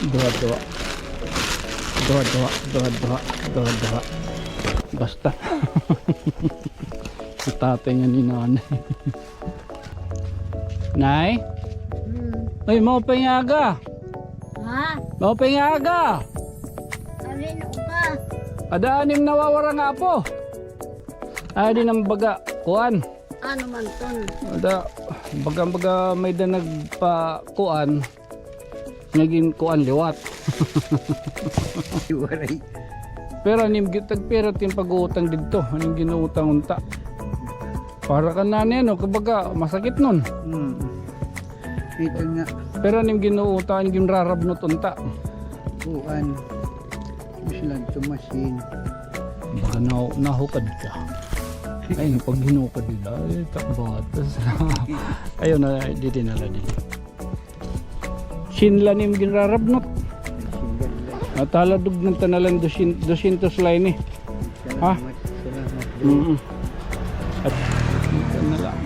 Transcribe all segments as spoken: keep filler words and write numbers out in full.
Duha, duha. Duha, duha, duha, duha, duha, duha. Basta. Si tatay nga ni nanay. Nay? Hmm. Ay, maupay nga aga. Ha? Maupay nga aga. Alin ka? Ada anim nawawara nga apo. Ay, di nang baga, kuan. Ano man ton? Ada, baga, baga may da nagpakuan. Nga ginkuan liwat. Waray. Pero anim gitag pera tin pag-uutang didto, anim ginuutang unta. Para kan nanay, ano, kumbaga, masakit nun. Hmm. Ito nga. Pero anim ginuutang, anim ginrarabnot unta. Kuan. Island to machine. Baka na, nahukad ka. Ay, pag hinukad nila, ay, takbatas. Ayun na, didi na la, didi. Sinla nim ginrarabnot. At haladog ng tanalan dosyen-, dosyentos la ini. Ha? Salamat, salamat, Lord. Mm-mm. At, ito na lang.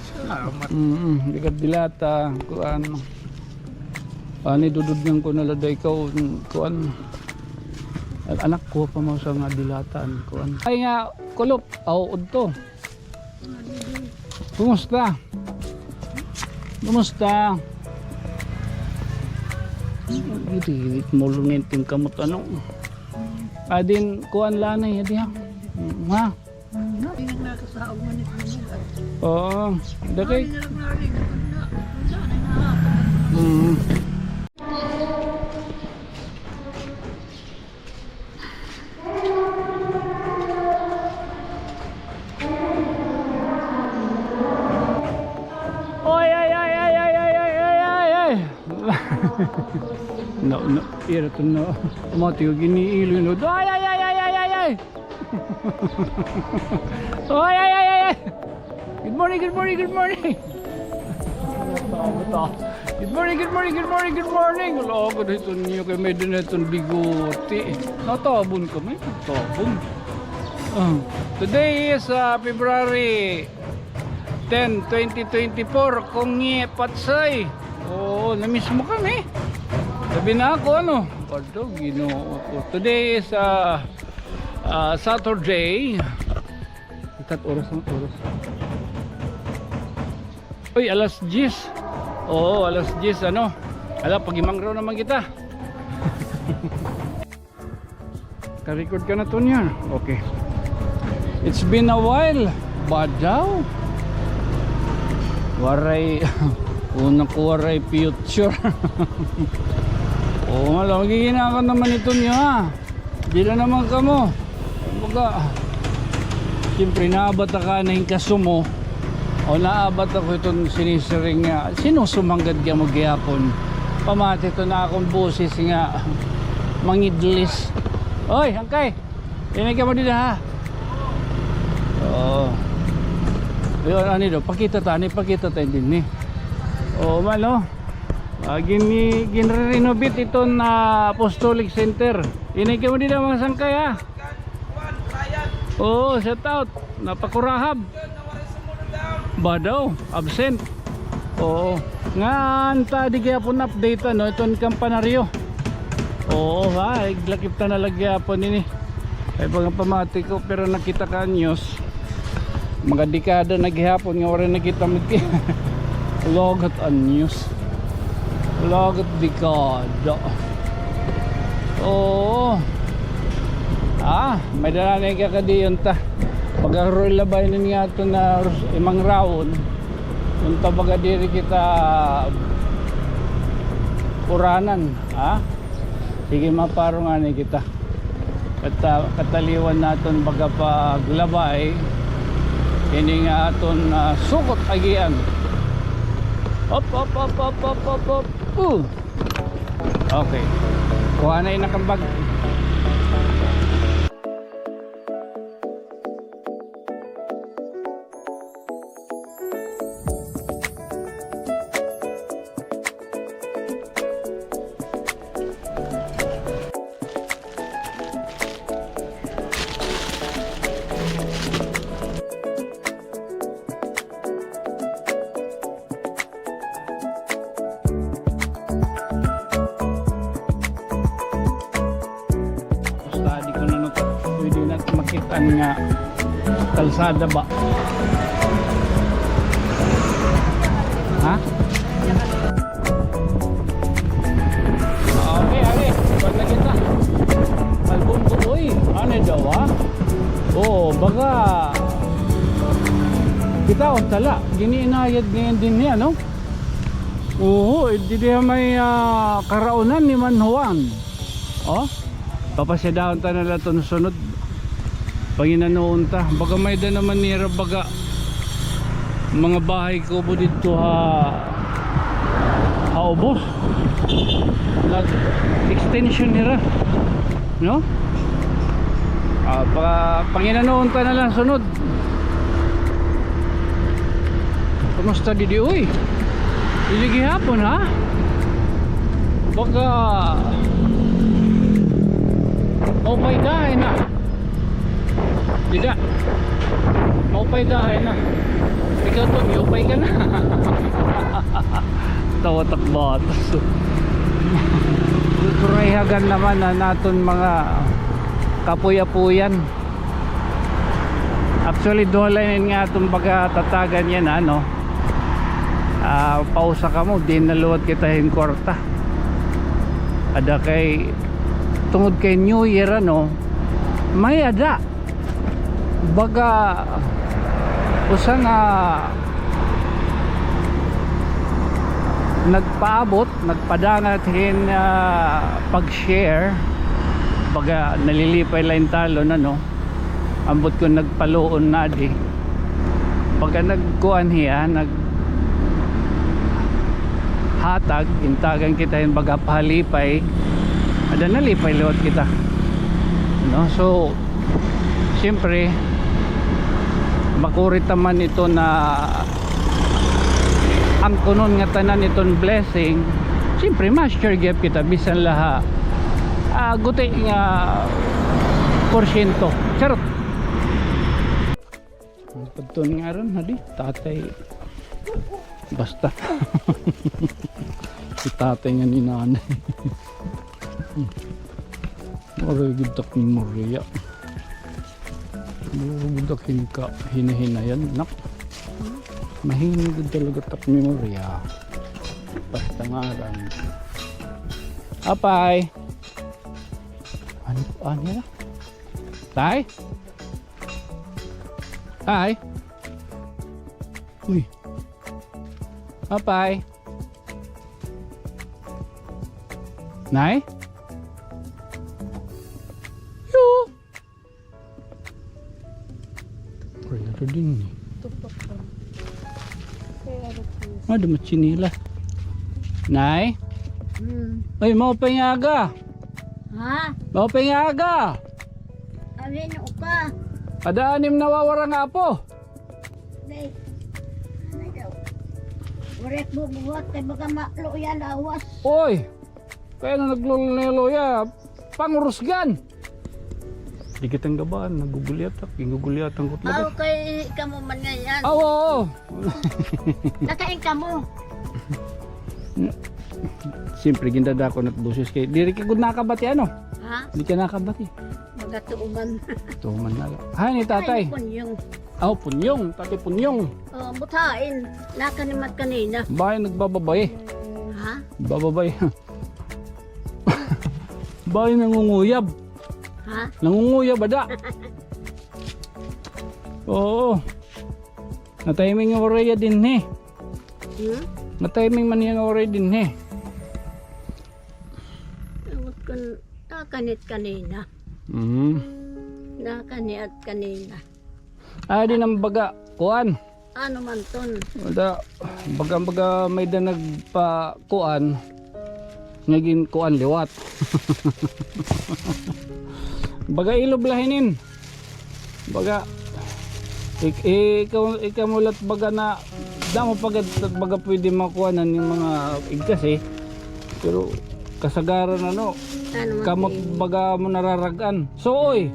Salamat. Mm-mm. Di ka dilata, kuan. Ani, dudod ngan ko na la da ikaw, kuan. Anak ko pa mo sa nga dilatan, kuan. Ay nga, kulop. Aw, udto. Kumusta? Kumusta? Iti, iti, mulungin tin kamot, ano? Adin, kuan lanay, adi ha? Ha? Oo, dakay. Mm. Oy, ay, ay, ay. No, no, ira to, no. Mati ko giniilo, no. Ay, ay, ay. Oy, ay, ay, ay, ay. Good morning, good morning, good morning. Good morning, good morning, good morning, good morning. Wala ako dito niyo kay may din itong bigote. Natabon kami, natabon. Ah, today is, ah, February ten, twenty twenty-four. Kung ngi patsay. Oo, na-miss mo kami. Sabi na ako, ano? Pardon, Ginoo ko. Today is, ah, ah, Saturday. Itat oras ang oras. Uy, alas diyes. Oo, alas diyes, ano. Ala, pag-imangraw naman kita. Ka-record ka na, Tonya. Okay. It's been a while. Badaw. Waray. Una ko waray future. Oo nga lang. Magiginakan naman ito niya, ha? Dila naman kamo. Kumbaga, siyempre, naabata ka na hin kasumo. O, naabata ko iton sinisiring nga, sinusumanggad ka mo gihapon. Pamati to na akon boses nga mangidlis. Oy, hangkay! Inay ka mo dida, ha? Oo. Yun, ano daw? Pakita ta, ano, pakita ta din, eh. Oo, malo. Ah, gini-, ginre-renovate iton, ah, Apostolic Center. Inay ka mo dida, mga sangkay, ha? Oo, shout out. Napakurahab. Ba daw? Absent. Oo. Ngan ta di gihapon update, ano, iton kampanaryo. Oo, ha, iglakip ta na la gihapon ini. Ay, mga pamati ko, pero nakita ka news. Mga dekada na gihapon nga waray nakita mo. Logat an news. Logat dekada. Oo. Ah, may dala na ikakadiyon ta. Pagkaroy labay nin nga ito na rus-, imang rawon. Yung tabaga diri kita uranan, ha? Sige, maparong ani kita. Kata-, kataliwan naton baga paglabay. Ini nga aton, ah, sukot agian. Up, up, up. Uh. Okay. Kuha na yung nakambag. Kan nga kalsada ba? Ha? Okay, okay. Pag na kita. Album ko, uy. Ano daw, ha? Oo, baga. Kita, o, tala. Giniinayad ngayon din niya, no? Oo, eh, di diha may, ah, karaunan ni Manhuan. O? Papasyadahon ta na la iton sunod. Panginanuon ta. Baga may-ada naman nira baga mga bahay kubo didto ha, ha ubos. Nag-extension nira. No? Ah, pa-, panginanuon ta na la sunod. Kumusta didi, uy? Didi gihapon, ha? Baga maupay dahay na. Dida. Maupay dahay na. Ikaw, Tom, maupay ka na. Tawa takbatas. Kurayhagan naman an aton mga kapuyapuyan. Actually, duha la ini nga aton baga tatagan yana, ano. Ah, pausa kamo, diin na liwat kita hin kwarta. Ada kay, tungod kay New Year, ano, may-ada. Baga, usa nga nagpaabot, nagpadangat hin, ah, pag-share. Baga, nalilipay la hin talon, ano. Ambot kon nagpaluon na di. Baga nagkuan hiya, naghatag, gintagan kita hin baga pahalipay. Ada, nalipay liwat kita. No? So, siyempre, makuri ta man ito na angkunon ngatanan iton blessing, siyempre, ma-share gihap kita, bisan la ha, ah, guti nga porsyento. Charot! Padton nga ron, hadi, tatay. Basta. Si tatay nga ni nanay. Waray gud tak memorya. Waray gud tak hinka, hinahinayan, nak. Mahina gud talaga tak memorya. Basta ngaran. Apay. Ano, ano yan? Tay? Tay? Uy. Apay. Nay? Yo. Uy, ano din ni? Tutok ko. Kaya ano po? Ano, di matsinilas. Nay? Hmm. Uy, maupay nga aga. Ha? Maupay nga aga. Alin ka? Ada an im nawawara nga apo. Day. Ano daw? Waray ko buhat kay baga maluya lawas. Oy! Kay ano nagluluya-luya? Pangurusgan! Di kita gabaan, nagugulyat ak, gigugulyatan ko talaga. Aw, kay kamo man ngay-an. Aw, oo. Nakain kamo. Siyempre, gindadako na it boses kay diri ka gud nakabati, ano? Ha? Di ka nakabati. Magatuman. Tuman na la. Hay, ni tatay. Ay, punyong. Aw, punyong. Tatay punyong. Oh, buthain. Nakanimat kanina. Bay, nagbababay. Ha? Bababay. Bay, nangunguyab. Ha? Nangunguyab, ada. Oo. Na-timing nga waray dinhi. Hmm? Na-timing man hiya nga waray dinhi. Ewan ko, nakanit kanina. Mm. Nakaniat kanina. Ah, di nang baga, kuan. Ano man ton? Wala. Baga, baga may-ada nagpakuan. Nga ginkuan liwat. Baga ilob la hinin. Baga, ik-, ikaw, ikaw mo lat baga na, damo pa gad, baga pwede makuha na yung mga igkas eh. Pero kasagaran ano, ano man kamot eh. Baga mo nararagan. Suoy.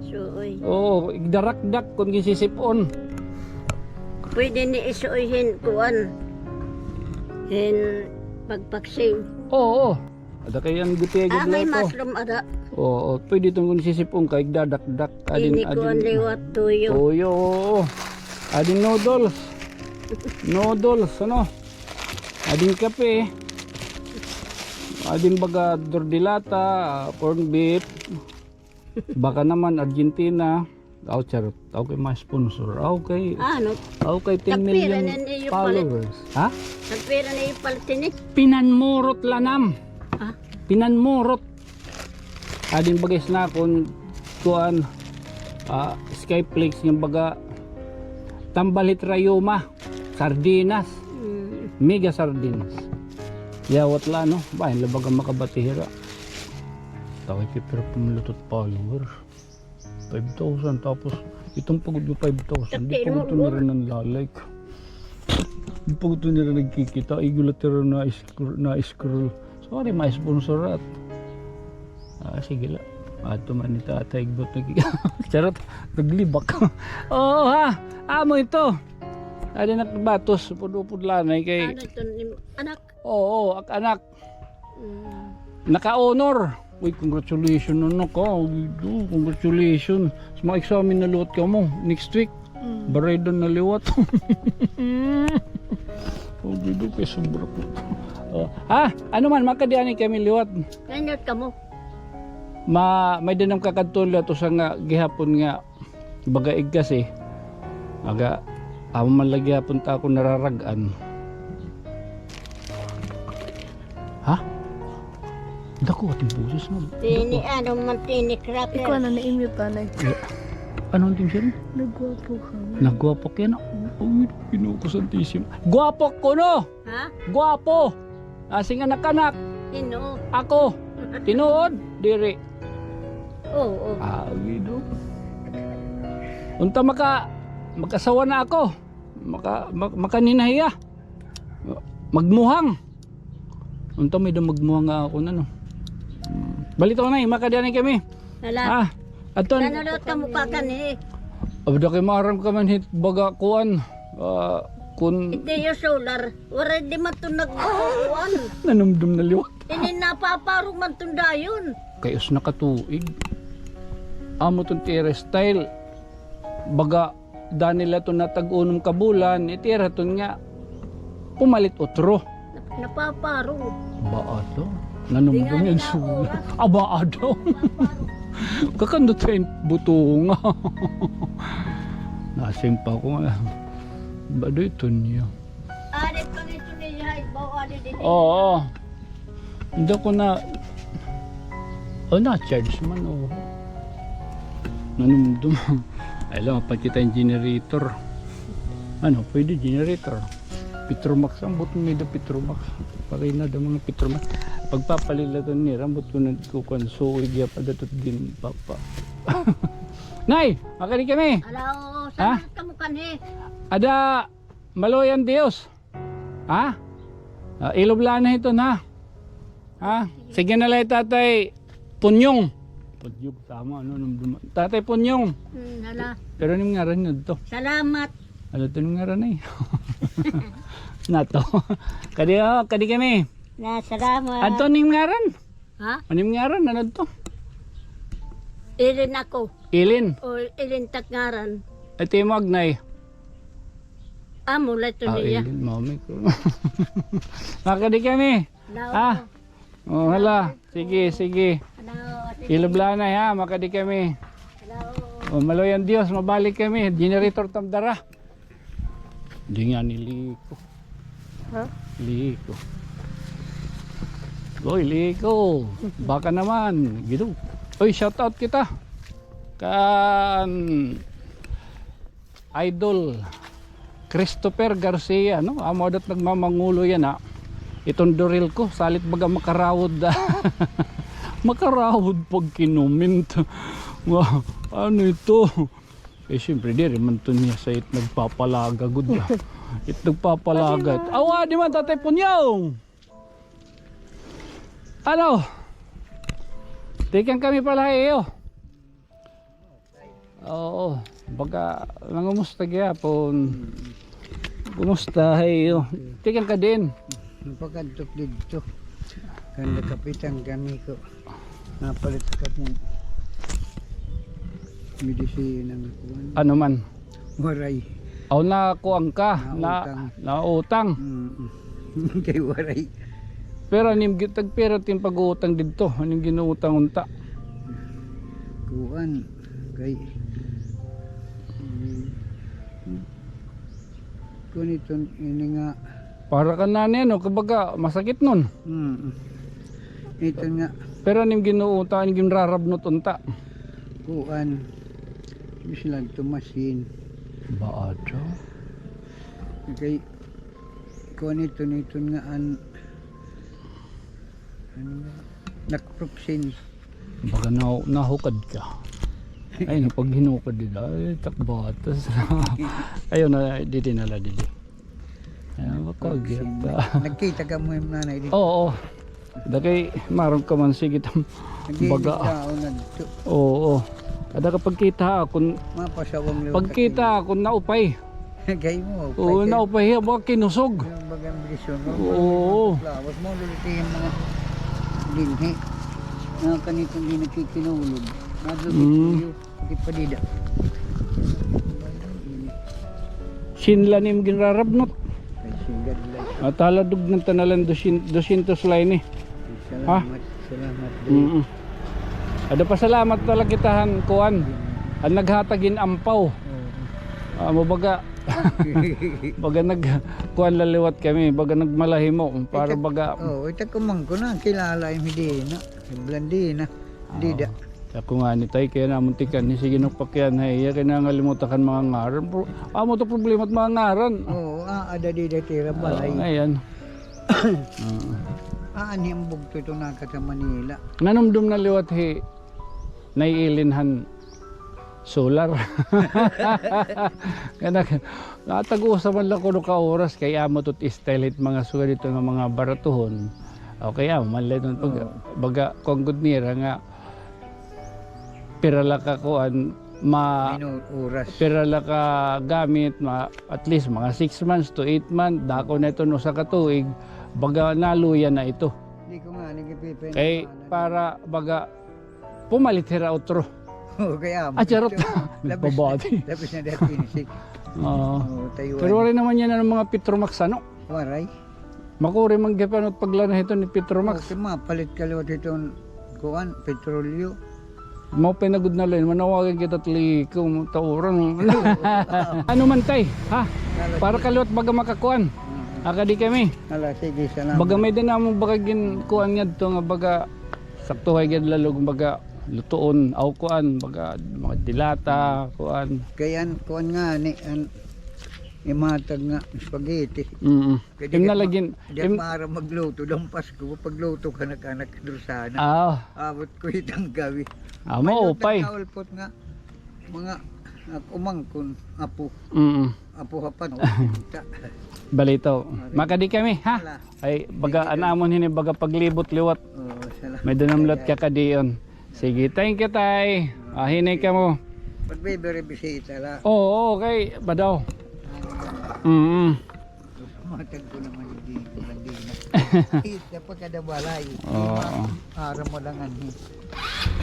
Suoy. Oo, igdarakdak kung gisisipon. Pwede ni isuoy hin kuan. Hin pagpaksing. Oo. Ada kay an gutiya gud. Ah, may mushroom ada. Oo, pwede iton kon sisip-on ka, igdadakdak. Adin, ini ko adin, an liwat, tuyo. Tuyo, oo. Adin noodles. Noodles, ano? Adin kape. Adin baga duro de lata, corned beef. Baka naman, Argentina. Aw, charot. Aw kay mga sponsor. Aw kay, ano? Aw kay ten million followers. Ha? Tagpira na iyo pala tini? Pinanmurot la nam. Ah? Pinanmurot. Adin bagay sa nakon, kuan, ah, Skyflakes nga baga tambalit rayuma. Sardinas. Mm. Mega sardinas. Yawat la, no? Bahin la baga makabati hira. Tawag kay pero pamulutot followers. Five thousand, tapos iton pa gud nga five thousand, di pa gud ito nira nanlalike. Di pa gud ito nira nagkikita, igo la ito nira na-scroll, na-scroll. Sorry, ma-sponsor rat. Ah, sige la. Ato man ni Tatay Igbot nagki-, charot, naglibak. Oo ha, amo ito. Adi na batos, upod-upod la anay kay. Ano ito, anak? Oo, ak-anak. Mm. Naka-honor. Uy, congratulations, anak, ha. Uy, do, congratulations. Sa mga exam na liwat kamo next week. Mm. Baraydan na liwat. Mm. Uy, do, kay sobra ko. Oh, ha? Ano man, makadi anay kami liwat. Nindot kamo. Ma, may-ada nam kakadtuon liwat, usa nga gihapon nga baga igkasi. Aga, amo man la gihapon ta ako nararag-an. Ha? Dako aton boses mo. Tini, ano man, tini cracker. Ikaw na na-mute, anay. Ano an tini siya? Nagwapo ka. Nagwapo ka na. Uy, Ginoo ko Santisimo. Gwapo ko, no? Ha? Gwapo. Asing anak-anak. Sino? Ako. Tinuod? Diri. Oo, oo. Ah, gido. Unta maka-, mag-asawa na ako. Maka-, mak-, makaninahiya. Magmuhang. Unta may-ada magmuhang nga ako na, no. Hmm. Balitaw na, eh, makadi anay kami. Hala. Ah, aton. Ano daw ta mukha ka ni? Abda kay maaram ka man hit baga kuan. Ah, kun iti yo solar. Waray di man to nagkukuan. Nanumdom na liwat. Ini napaparong man to dayon. Kay us nakatuig. Amo ton terrace tile. Baga, dani la ton natag-unom ka bulan, iti ira ton nga pumalit utro. Nap-, napaparong. Baa daw. Nanumdom yan sula. Aba, adaw. Kakandot sa butunga. Nasimpa ko nga. Ba do ito niya? Adi pa nito niya, ibaw, adi din. Oo. Hindi ko na, oh, na-charge man, oh. Nanumdum. Ay lang, pati tayong generator. Ano, pwede generator. Petromax, ang buto may da Petromax. Pari na da mga Petromax. Pagpapalilatan nira, buto na kukuan, so, igya pa datot din, papa. Nay, makali kami. Hello, saan ka mo kanhi? Ada, Maloyan Dios. Ha? Ah, ilubla na ito, ha? Ha? Sige na lang, Tatay Punyong. Punyong, tama, ano, nung duma-, Tatay Punyong. Hmm, hala. Pero anong ngaran niyo to? Salamat. Ano to nung ngaran eh? Nato. Kadi, oh, kadi kami. Na, salamat. Anto ning ngaran? Ha? Ano im ngaran? Ano to? Ilin ako. Ilin? O, Ilin tak ngaran. Ito im Agnay. Amo la ito niya. Ilin, mami ko. Makadi kami. Hello. Ah. Oh, hala. Sige, sige. Hello, ate. Ilublanay, ha, makadi kami. Hello. Oh, maloy an Diyos, mabalik kami. Generator tam dara. Di nga ni liko. Ha? Liko. Oy, liko. Baka naman. Gitu. Oy, shout out kita kan Idol Christopher Garcia, no? Amo dat nagmamangulo yana. Iton duril ko, salit baga makarawod. Makarawod pag kinumint. Wa, ano ito? Eh, siyempre, diri man to niya sa it nagpapalaga, gud, ah. It nagpapalaga. Awa, di man, Tatay Punyong! Ano? Tikang kami pala, iyo. Oo, baga, nangumusta gihapon? Kumusta, iyo? Tikang ka din? Napakadtok didto. Kan nakapitan kami ko. Napalit ka hin medisina nga kuan. Ano man? Waray. Aw, nakuan ka, na, nautang. Mm. Kay waray. Pero anim gi-, tagpira it im pag-uutang didto, anim ginuutang unta. Kuan, kay, mm, kuan iton, ini nga. Para kan nanay, ano, kumbaga, masakit nun. Mm. Iton nga. Pero anim ginuutang, anim ginrarabnot unta. Kuan. Bisan lang tumasin. Baado. Kay, kuan iton, iton nga an, ano nga, naproxen. Baga na, nahukad ka. Ay, napaghinukad dida. Ay, takbatas. Ayaw na, didi na la, didi. Ay, makuha gyud ka. Nagkita ka mo yung nanay dito? Oo, oo. Dakay, maram ka man, sige tam. Baga. Oo, oo. Ada ka pagkita akon. Mapasawang lewat. Pagkita akon, naupay. Kay mo, oo, naupay hiya, baga kinusog. Yung bagang bisyon, no? Oo. Lawas mo, luliti yung mga dinhi. Mga kanitong di nagkikinulog. Madlugit. Mm. Di pa dida. Sinla nim ginrarabnot. Ay, singgad lang. At haladog ng tanalan, dosyen-, dosyentos la ini. Ha? Salamat, salamat, Dre. Mm-mm. Ada pa salamat talaga kita han kuan. Mm. An naghatag hin ampaw. Oo. Ah, mabaga. Baga nag-, kuan la liwat kami, baga nagmalahimo, para baga. Oo, ita kumangko na, kilala yung hindi na, yung Blandina, dida. Ako ngani, tay, kay namon tikan, sige, nagpakian ha iya, kay nangalimot ak han mga ngaran. Pro-, amo to problema it mga ngaran. Oo, ah, ada dida tira balay. Ayan. Oo. Ah, ani ang bugto ito naka sa Manila. Nanumdom na liwat hi Nay Ilin han solar. Kana, natag-usa man la kuno ka oras kay amo to it style hit mga sugad didto nga mga baratuhon. Okay, amo man la iton pag, baga, kuan gud nira nga pira la ka kuan, ma-, pira la ka gamit, ma-, at least mga six months to eight months, dako na iton usa ka tuig, baga naluya na ito. Di ko nga, nagipipin. Kay para baga pumalit hira utro. Oo, kay amo. Ah, charot. Labis na, labis na dati, siksik. Oo. Oo, tayo. Pero waray naman yana an mga Petromax, ano? Waray. Makuri man gihapon it paglana hiton ni Petromax. Okay, mapalit ka liwat hiton kuan, petrolyo. Mao pa gud na la, manawagan kita, tliko, tauran. Ano man, tay, ha? Para ka liwat baga makakuan. Mm. Aka di kami. Ala, sige, salamat. Baga may-ada namon baga ginkuan ngadto nga baga saktuhay gad la, lugod baga lutuon, aw kuan, baga mga dilata, kuan. Kay an kuan ngani, an imatag nga spaghetti. Mm. Kay di na lagi, di im- para magluto, dang Pasko, pagluto ka na, ka na, drusana. Ah. Abot ko itang gawi. Ah, maupay. Kaulpot nga, mga, ah, umangkon, apo. Mm. Apo hapan, o, kita. Balitaw. Makadi kami, ha? Ala. Ay, baga, sige, an amon hini, baga paglibot liwat. Oo, salamat. May-ada namon liwat kakadion. Sige, thank you, tay. Ah, hinay kamo. Pagbibiri bisita la. Oo, okay, badaw. Mm. Matag ko naman di, hindi na. Kita pa kada balay. Oo. Ara mo lang anhi.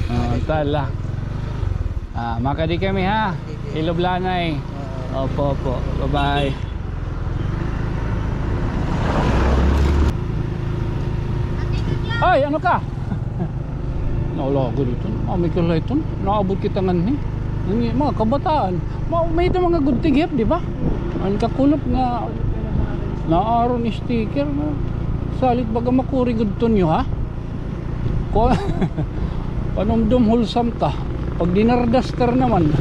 Oh, tala. Ah, makadi kami, ha. Sige. Ilublanay. Oo. Opo, opo. Bye-bye. Ay, ano ka? Naulago dito. Ah, may kalay ito. Naabot kita nganhi. Ang mga kabataan. Ma-, may ito mga good thing here, di ba? Ang kakulop nga naaron sticker, no? Salit baga makuri gud tunyo, ha? Ko-, panumdum wholesome ka. Pag dinardaster naman.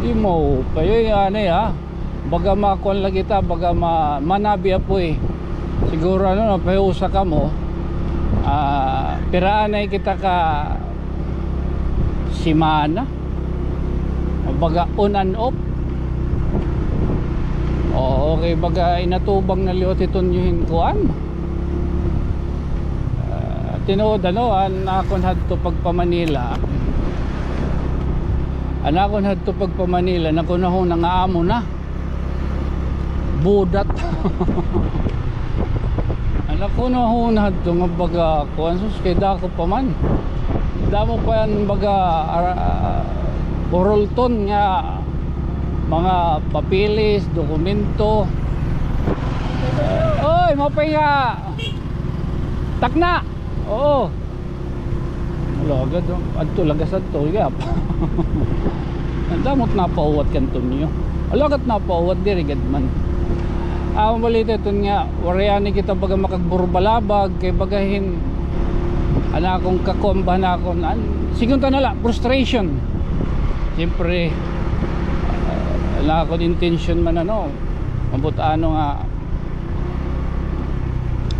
Di mo, kayo yan eh, ha? Baga makuan la kita, baga ma-, manabi apoy. Siguro, ano, no, pahiusa kamo, ah, piraanay kita ka semana. Baga on and off. Oo, okay, baga inatubang na liwat iton yung kuan. Ah, tinuod, ano, an akon hadto pagpa-Manila. An akon hadto pagpa-Manila, nakunahon na nga amo na. Budat. An Ako na ho na hadto nga baga, kuwan, sus, kay dako pa man. Damo pa yan baga, ara-, burulton nga mga papeles, dokumento. Oy, mapay nga. Takna. Oo. Wala agad, oh. Adto, lagas adto, gap. An damo it napahuwat kan Tonyo. Wala agad napahuwat, diri gad man. An balita iton nga, waray anay kita baga makagburbalabag, kay baga hin, an akon kakuan ba, an akon, an, sigon ta na la, frustration. Siyempre, ah, an akon intensyon man, ano, mabut-ano nga,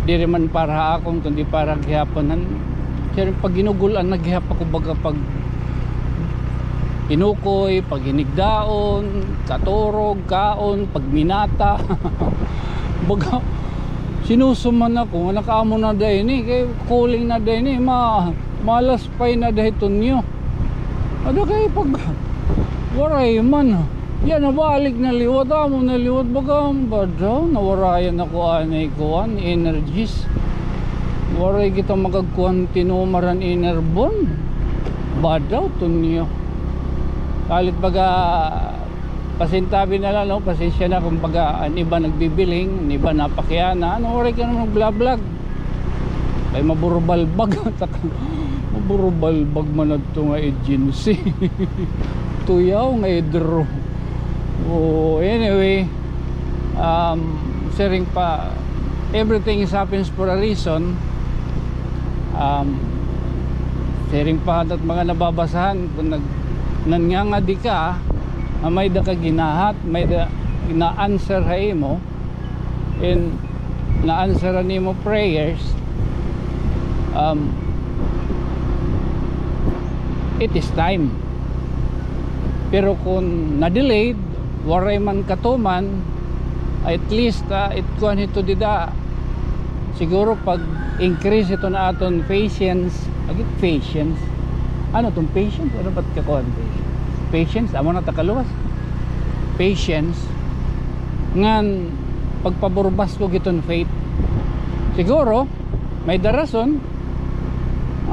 diri man para ha akon, kundi para gihapon han, sir, pag ginugul-an na gihap ako baga pag inukoy, pag hinigdaon, katurog, kaon, pagminata. Baga, sinusuman ako, nga nakaamo na daw ini, kay kuling na daw ini, ma-, malaspay na daw hi Tonyo. Ada kay pag waray man. Yan, nabalik na liwat, amo na liwat, baga, ba daw, nawarayan ako anay kuan, energies. Waray kita makagkuan, tinumaran, enerbon. Ba daw, Tonyo. Kalit baga, pasintabi na la, no? Pasensya na, kumbaga, an iba nagbibiling, an iba napakiana. Ano, waray ka naman nag-vlog-vlog. Kay maburbalbag. Maburbalbag man adto nga agency. Tuyaw nga idro. Oh, anyway, um, siring pa, everything is happens for a reason. Um, siring pa hato't mga nababasahan, kun nag-, nangangadi ka, nga may-ada ka ginahat, may-ada na-answer ha imo, in na-answeran nimo prayers, um, it is time. Pero kun na-delayed, waray man katuman, at least, ah, it kuan hito dida. Siguro pag-increase ito na aton patience, agi patience. Ano tong patience? Ano ba't kakuan? Patience, amo na takaluwas. Patience. Ngan pagpaburbas ko giton faith. Siguro, may-ada rason,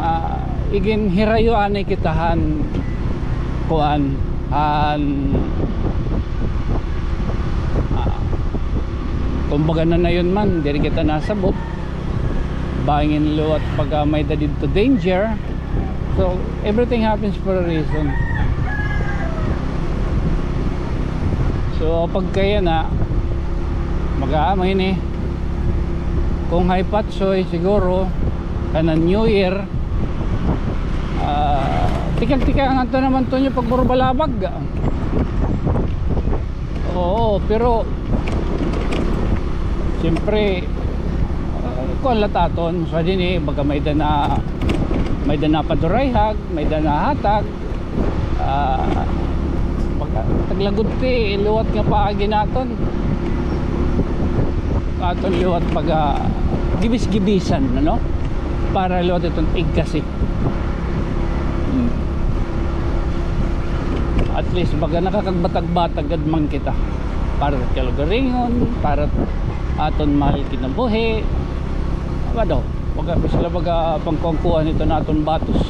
ah, iginhirayo anay kita han kuan, han, ah, kumbaga nanayon man, diri kita nasabot. Bangin liwat pagka may-ada didto danger. So, everything happens for a reason. So, pagkaya na, mag-aamay ni. Kung hay patsoy, siguro, kanan New Year, ah, tikang-tikang ngadto naman to niyo pagburbalabag. Oo, pero siyempre, ah, kuan la it aton, sa dinhi, baga may-ada na, may-ada na padurayhag, may-ada na hatag, ah, baga, taglagod ti liwat nga paagi naton. Aton liwat baga, gibis-gibisan, ano? Para liwat iton igkasi. Hmm. At least, baga nakakagbatag-batag gad man kita. Para kalugaringon, para aton mahal kinabuhi. Ano daw? Baga, sila baga pangkuan-kuan ito na aton batos.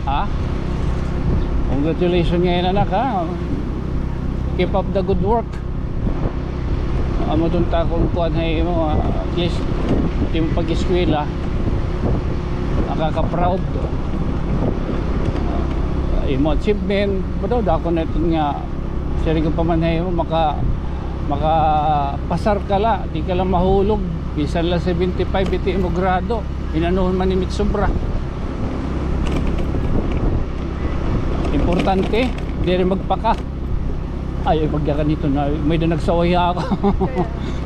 Ha? Congratulations ngayon, anak, ha? Keep up the good work. Amo tong takon kuan ha imo, ah, at least, it imo pag-eskwela, nakaka-proud. Ah, imo achievement, pero dako na iton nga, siring ko pa man ha imo, maka-, makapasar ka la, di ka la mahulog, bisan la seventy-five ito imo grado, inanuhon man ni mit sobra. Importante, diri magpaka. Ay, ay, pagyakan ito na, may-ada nagsaway ha akon.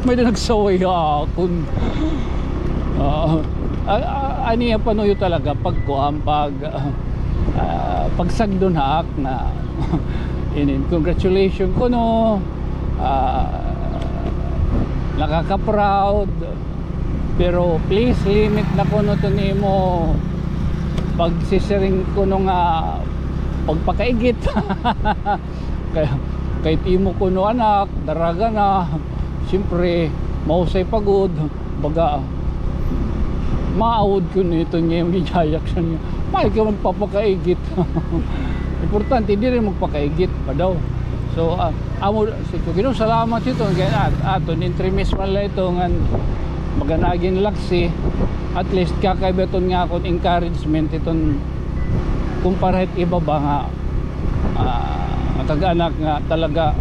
May-ada nagsaway ha akon. Oo. Ah, ah, ano yan, panuyo talaga, pagkuan, pag, ah, ah, pagsagdon ha ak na, inin, congratulations kuno, ah, nakaka-proud, pero please limit na kuno to nimo pagsisiring kuno nga pagpakaigit. Kay, kay it imo kuno anak, daraga na, siyempre, mahusay pa gud, baga, Maawod ko nito niya yung gijayak sa niya. May ka magpapakaigit. Importante, diri magpakaigit pa daw. So, ah, amo, si ko, Ginoo, salamat ito. Kaya at, aton, intremis man lang ito, ngan, baga nagin laksi. At least, kakaiba iton nga akon encouragement, iton kumpara hit iba ba nga, ah, kag-anak nga talaga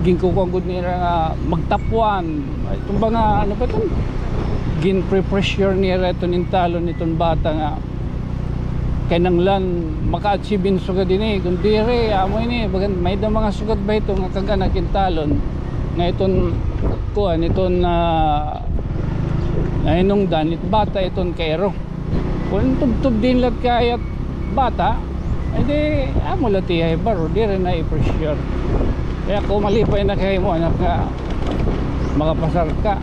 ginkukuan gud nira nga magtapwan. Iton ba nga, ano pa iton? Gin-pressure nira iton intalon iton bata nga kinahanglan maka-achieve in sugad ini. Kun diri, amo ini, bagan, may da mga sugad ba ito nga kag-anak intalon nga iton, kuan, iton, ah, nahinungdan, it bata iton kairo. Kun tubtob din lat kayat bata, ay di, amo lat iya baro, diri na i-pressure. Kaya kung malipay na kay mo, anak, nga makapasar ka,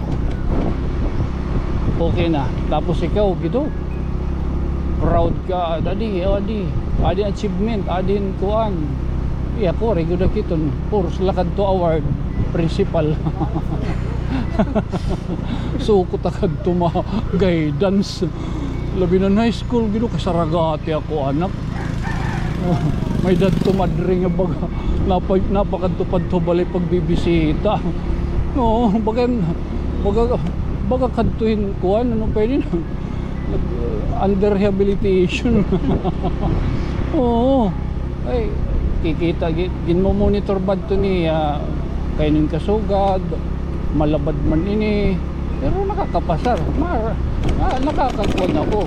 okay na. Tapos ikaw, gito, proud ka, adi, adi, adi achievement, adi kuan. Iya ko, rigod na kiton, puros lakad to award, principal. Sukot akad to ma guidance. Labi na high school, Ginoo, kasaragati ako, anak. May dadto madre nga baga, napa-, napakadto-padto balay pagbibisita. Oo, baga, baga, baga kadto hin kuan, ano pa yun? Under rehabilitation. Oo. Ay, kikita, gi-, ginmo-monitor ba ito niya, kay nin kasugad, malabad man ini. Pero nakakapasar. Ma-, na-, nakakakuan ako.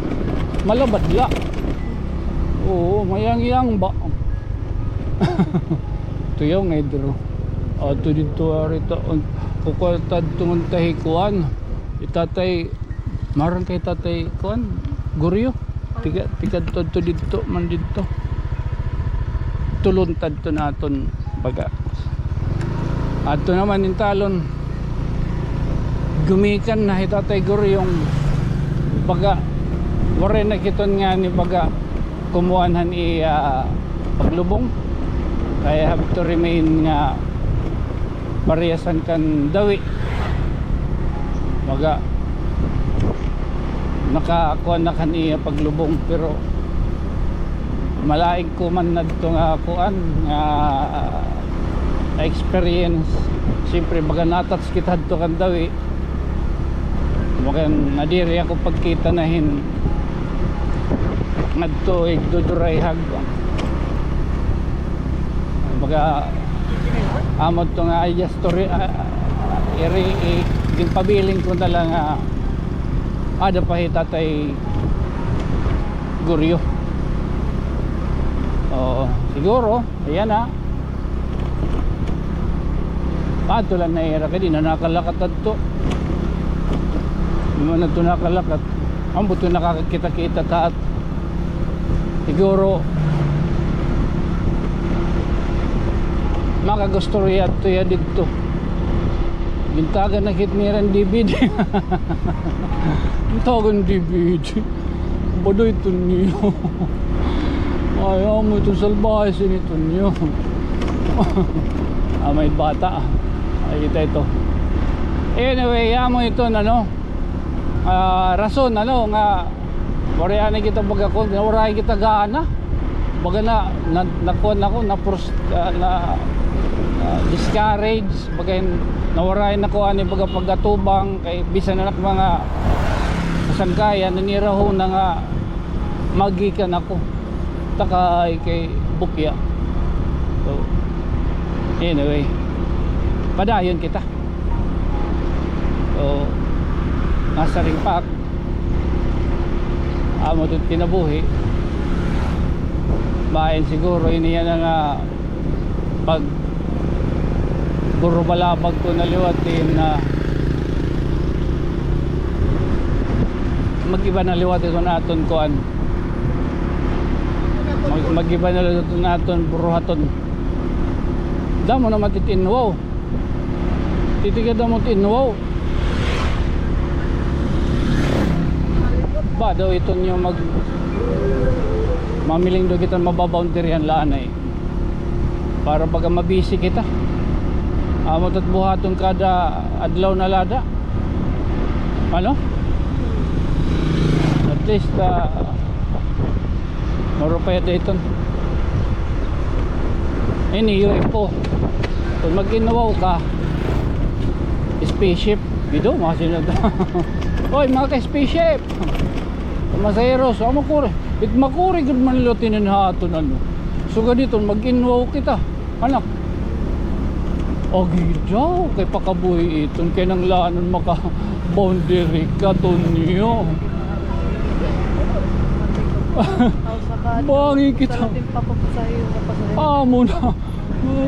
Malabad la. Oo, mayang-yang ba? Tuyaw nga idro. Ato dito, arito. Kukuha ta dito ng tahikuan. Itatay, maron kay tatay, kuan, Guryo. Tiga, tiga to, to dito, man dito. Tulon tadto na aton baga. Adto naman in talon. Gumikan na hi Tatay Guryong baga. Waray na kiton nga ni baga kumuan han iya paglubong. Kaya have to remain nga parehas han kan Dawi. Baga, nakakuan na kan iya paglubong, pero malaig ko man nadto nga kuan, nga experience. Siyempre, baga na-touch kita hadto kan Dawi. Baga nadiri ako pagkita na hin ngadto igdudurayhag. Baga, amo to nga, ay, just to re-, ah, ah, iri-, i-, ginpabiling ko na lang nga ada pa hi Tatay Guryo. Oo, siguro, ayan na. Padto lang na ira, kay di na nakalakat adto. Di man adto nakalakat. Ambot ko nakakakita-kita ta at siguro, makagusto riya adto ya didto. Gintagan na kit nira hin D V D. Gintagan D V D. Badoy Tonyo. Ay, amo ito salbahe sini Tonyo. Ah, may bata. Ay, kita ito. Anyway, amo ito, ano, ah, rason, ano, nga Waray anay kita baga kun, waray kita gana. Baga na, na, nakuan ako, na frus-, ah, na, na discourage, baga hin, nawaray na ko ani baga pag-atubang, kay bisan anak mga kasangkayan, naniraho na nga magikan ako. Takay kay bukya. So, anyway, padayon kita. So, nasiring pa ak, amo ito kinabuhi. Bain siguro ini yana nga pagburubalabag ko na liwat in, ah, mag-iba na liwat iton aton kuan. Mag-, mag-iba na liwat iton aton buruhaton. Damo naman titinwaw. Titigad amo tinwaw. Ba daw iton yung mag-, mamiling daw kita mababoundary-han la anay. Para baga mabisi kita. Amo tat buhaton kada adlaw na lada. Ano? At least, ah, marupay dayton. Ini, U F O. Kon mag-inwaw ka, spaceship. Dito, mga sinod. Oy, mga ka-spaceship! Pasaheros, amo kuri. It makuri gud man nila tinin ha aton, ano. Sugad hiton, mag-inwaw kita. Anak. Agi daw, kay pakabuhi iton, kinahanglanon maka-boundary ka, Tonyo. Aw, saka, bangi kita. Salatin pa, papasahero, papasahero. Amo na.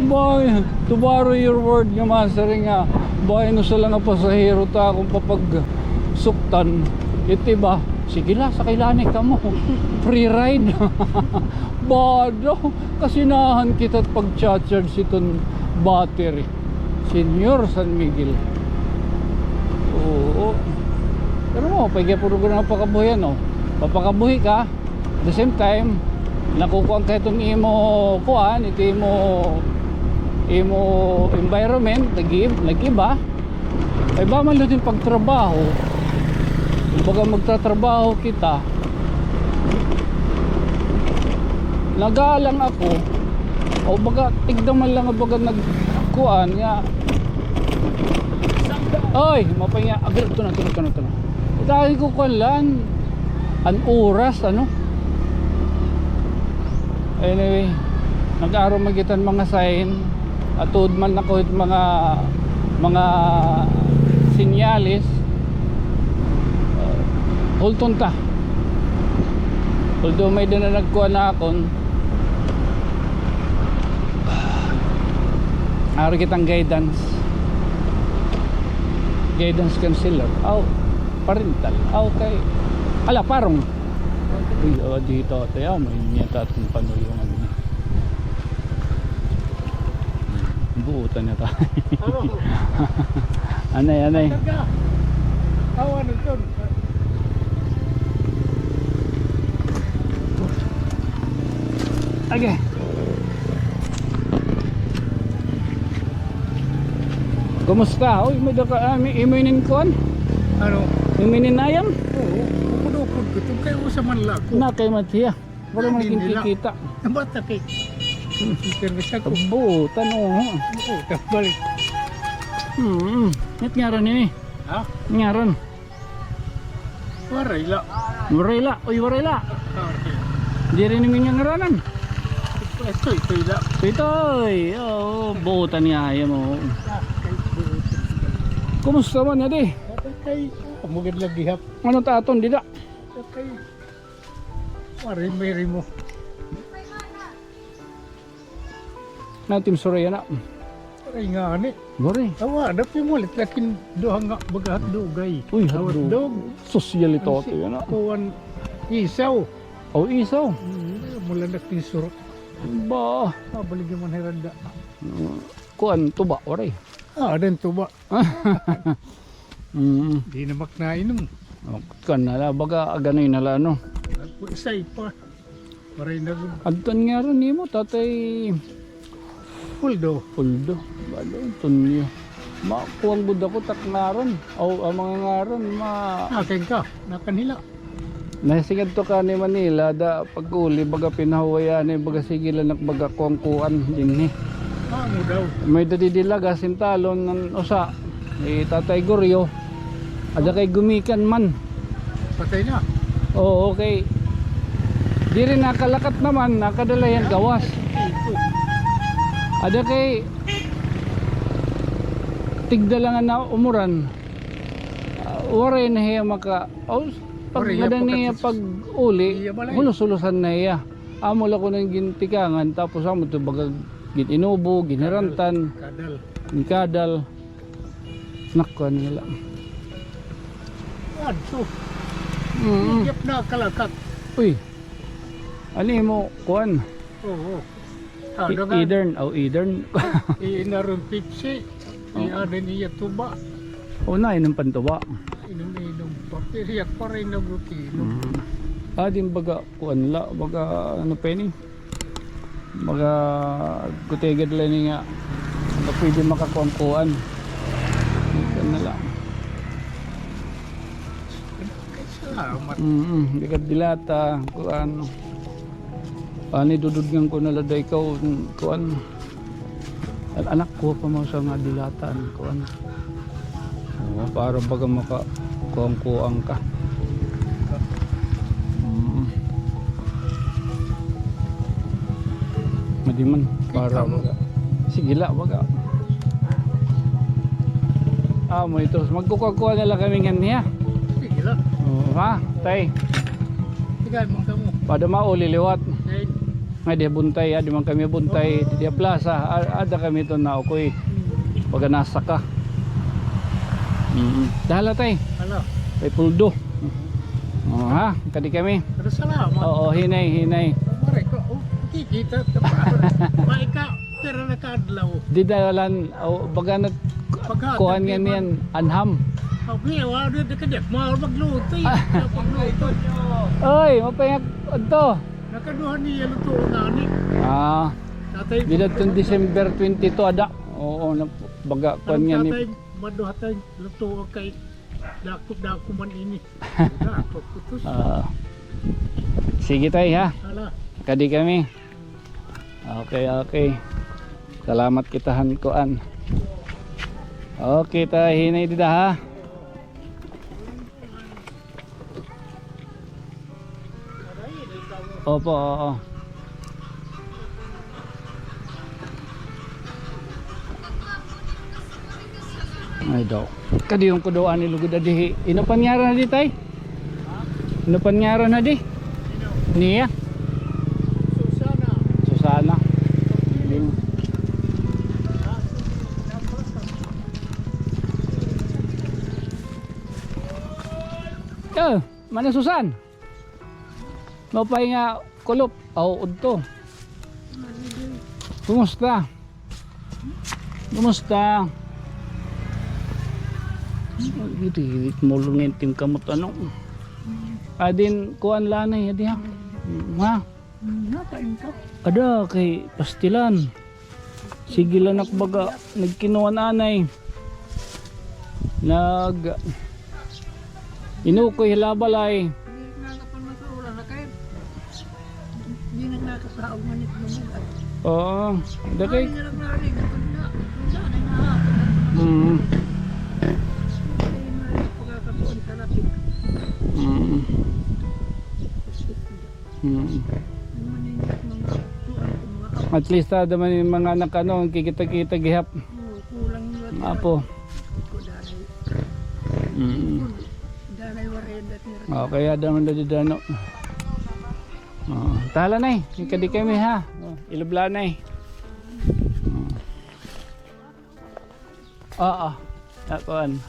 Bangi. To borrow your word nga, masiring nga. Bangi, usa la nga pasahero ta akon papagsuktan. It iba, sige la, sakay la anay kamo. Free ride. Bado. Kasinahan kita pag-charge hiton battery. Señor San Miguel. Oo. Pero mo, pwede po rin nga pakabuhi, ano? Papakabuhi ka. At the same time, nakukuha ka iton imo, kuan, ito imo, imo environment, nag-i-, nag-iba. Ay, ba man din pagtrabaho. Kumbaga, magtatrabaho kita. Nagalang ako. O baga, tigda man lang, baga, nagkuan nga. Oy, mapaya. Agad, ito na, ito na, ito na, ito na. Dahil ko kuan lang, an oras, ano? Anyway, nag-aro magitan mga sign. Atud man ako it mga, mga senyales. Uh, hulton ta. Although may-ada na nagkuha na akon. Ari kitang guidance. Guidance counselor. Aw, parental. Aw, kay, ala, parong. Uy, oh, dito, ate, ah, may niya tatong panulungan niya. Buutan niya ta. Oo. Anay, anay. Taga. Aw, ano ito? Okay. Kumusta? Uy, may daka, ah, may, imo inin kuan? Ano? Imo inin ayam? Oo, ukod-ukod ko. Ito kay usa man la ako. Na kay Mathiya. Wala man kinikita. Bata kay. Super basta ko. Buutan, oo. Buutan, balik. Hmm, nit ngaran ini. Ha? Ngaran. Waray la. Waray la. Uy, waray la. Ah, okay. Diri nimo ngaranan. Ito, ito la. Ito, oo, buutan nga ayam, oo. Ah, kay buutan. Kumusta man, adi? Kay, oh, magad lagi hap. Ano ta aton dida? Okay. Waray, may rimo. Natim suray yana. Waray ngani. Waray. Awa, dapat mo ulit lakin duha nga baga hotdog ay. Uy, hotdog. Hotdog. Sosyal ito, ano ito si yana. Kuwan, isaw. Oh, isaw. Hmm, mula na kinsuro. Ba. Mabalik naman hiranda. Kuwan, tuba, waray. Ah, din tuba. Mm. Di na maknainom. Oh, kuan na la, baga aganoy na la, no? Isay pa. Maray na gud. Adton ngaran nimo, Tatay Puldo. Puldo. Balo, Tonyo. Ma, kuan gud ako tak ngaran. Aw, an mga ngaran, ma. Akin ka, nakanhila. Nasigad to ka ni Manila, da pag-uli, baga pinahuway ani, baga sige la nak baga kuan-kuan dinhi. Amo daw. May dadi dila gasintalon nan usa. Eh, Tatay Goryo. Ada kay gumikan man. Patay na. Oo, okay. Diri nakalakat naman, nakadala yan gawas. Ada kay tigda la nga umuran. Ah, waray na hiya maka, oh, pag waray hiya madani hiya pagkatus-, pag-uli, iya balay. Hulos-hulosan na hiya. Amo la kuno an gintikangan, tapos amo to baga gin-inubo, ginhirantan, kadal. Ginkadal. Nak, kuan nila. Adto. Mm. Iyap na kalakat. Uy. Ano mo, kuan? Oo. I-, idern, oh, idern. Iinaron Pepsi. Oh. Iadin iya tuba. Oh, nainom pa hin tuba. Inom-inom pa. Pero yak pa rin nagutinom. Mm. Ah, din baga, kuan la, baga, ano pa ini? Baga, gutigad la ini nga, nga pwede makakuan-kuan. Kuan na la. Ah, mat- Mm, di ka dilata, kuan. Ani dududngan ko na la day ikaw, kuan. An anak ko pa man sa nga dilatan, kuan. Oo, para baga maka kuang-kuang ka. Mm. Madi man, para baga. Sige la, baga. Ah, mo ito. Magkukuha-kuha na la kami ngan niya. Sige la. Oo, ha, tay? Sige, man kamo. Pada mauli liwat. Sige. Nga di buntay, adi man kami buntay, di plaza, a-, ada kami to na ukoy. Baga nasa ka. Mm. Dala, tay. Hala. Tay Puldo. Oo, ha? Kadi kami. Pero salamat. Oo, hinay, hinay. Maray ko, oh, kikita, tapa. Maika, pero nakadlaw. Di dalan, oh, baga na, kuan nga niyan, anham. Abi, wa, di, di ka di, mahal magluto, eh. Magluto. Oy, mapayag, adto. Nakaduha niya luto na ni. Ah. Tatay, di na itong December twenty-two, ada. Oo, na, baga, kuan nga ni. Tatay, maduha tay luto kay dako-dako man ini. Dako, kutos. Ah. Sige, tay, ha? Hala. Kadi kami. Okay, okay. Salamat kita han kuan. Okay, tay, hinay dida, ha? Opo, oo. Ay, daw. Kadi yung kuduan ni lugod adi. Ino pa ngaran na di, tay? Ino pa ngaran na di? Niya? Susana. Susana. Yun. Oh, Mana Susan. Maupay nga kulop. Aw, udto. Kumusta? Kumusta? Iti, mulong nga itim kamot, ano? Adin, kuan lanay, adi ha? Ha? Ada, kay pastilan. Sige la nak baga nagkinuan anay. Nag-inukoy hila balay. Di na nakapanasaula na kay di na nakasaog man ito mga. Oo, dakay. Mm. Mm. Mm. At least, ah, ada man yung mga anak, ano, kikita-kita gihap. Apo. Mm. Okay, ada man dadi dano. Oh, tahala, nay. Kadi kami, ha. Oh, ilubla, nay. Oh. Oo. Takuan.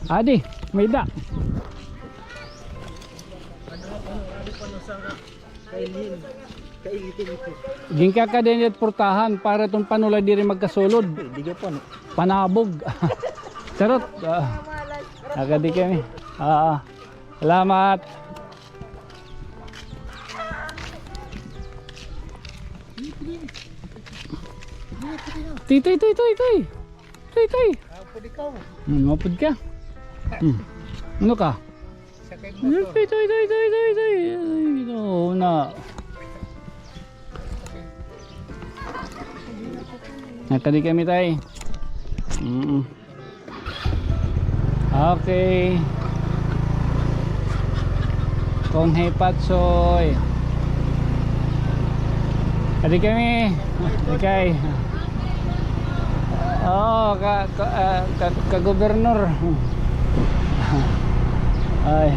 Adi, may da. Ginkaka din it portahan para itong panulay diri magkasulod. Di ka pa, no? Panabog. Charot. Ah. Agad di kami. Ah. Salamat. Toy, toy, toy, toy, toy. Toy, toy. Hmm, maupod ka. Hmm. Ano ka? Toy, toy, toy, toy, toy, toy. Ay, ito na. Nakadi kami, tay. Mm. Okay. Kong Hei Patsoy. Adi kami. Okay. Oo, ka, ka, ah, ka, ka-gobernor. Ay,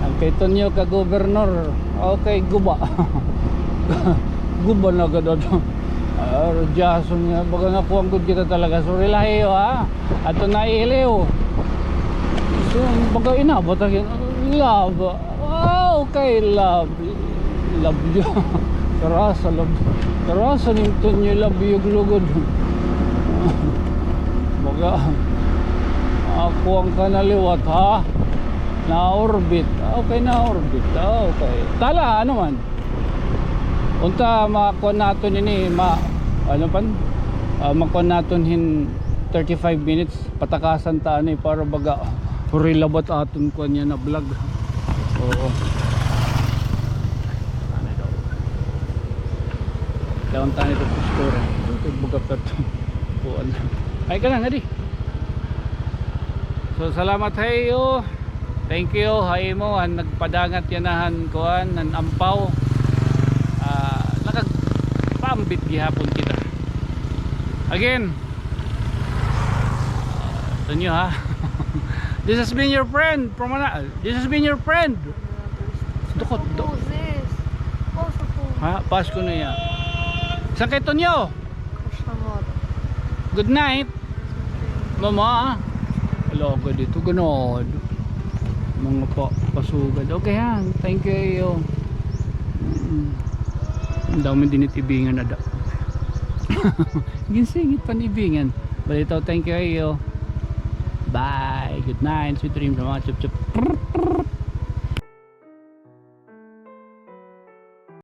ang kay Tonyo ka-gobernor. Okay, guba. Guba na gad. Ah, Jason nga, baga nakuha gud kita talaga. Sorry lahi, ha? Ato na iliw. So, baga inabot ang love. Wow, kay love. Love you. Karasa, love. Karasa nim Tonyo, love you, lugod. Baga. Ako ang kanaliwat, ha? Na-orbit. Okay, na-orbit. Okay. Tala, ano man? Unta makuan naton ini, ma-, ano pan? Ah, makuan naton hin, Thirty-five minutes, patakasan ta ani para baga hurry labat aton kuan yana vlog. Oo. Ano daw? Daon ta nito postura. Ito, baga pa ito. Kuan. Ay ka na, ngadi. So, salamat ha iyo. Thank you ha imo han nagpadangat yana han kuan, han ampaw. Ah, nakagpaambit gihapon kita. Again, Tonyo, ha? This has been your friend from ana-, this has been your friend. Dukot, do. Moses. Paso po. Ha, pass ko na iya. San kay Tonyo? Kastamor. Good night. Mama, ha? Ala, agad ito, ganado. Mga pa, pasugad. Okay, ha? Thank you, iyo. Mm. An damo dinhi it ibingan ada. Ginsingit pa an ibingan. Balitaw, thank you, iyo. Bye. Good night. Sweet dreams, mga chup-chup.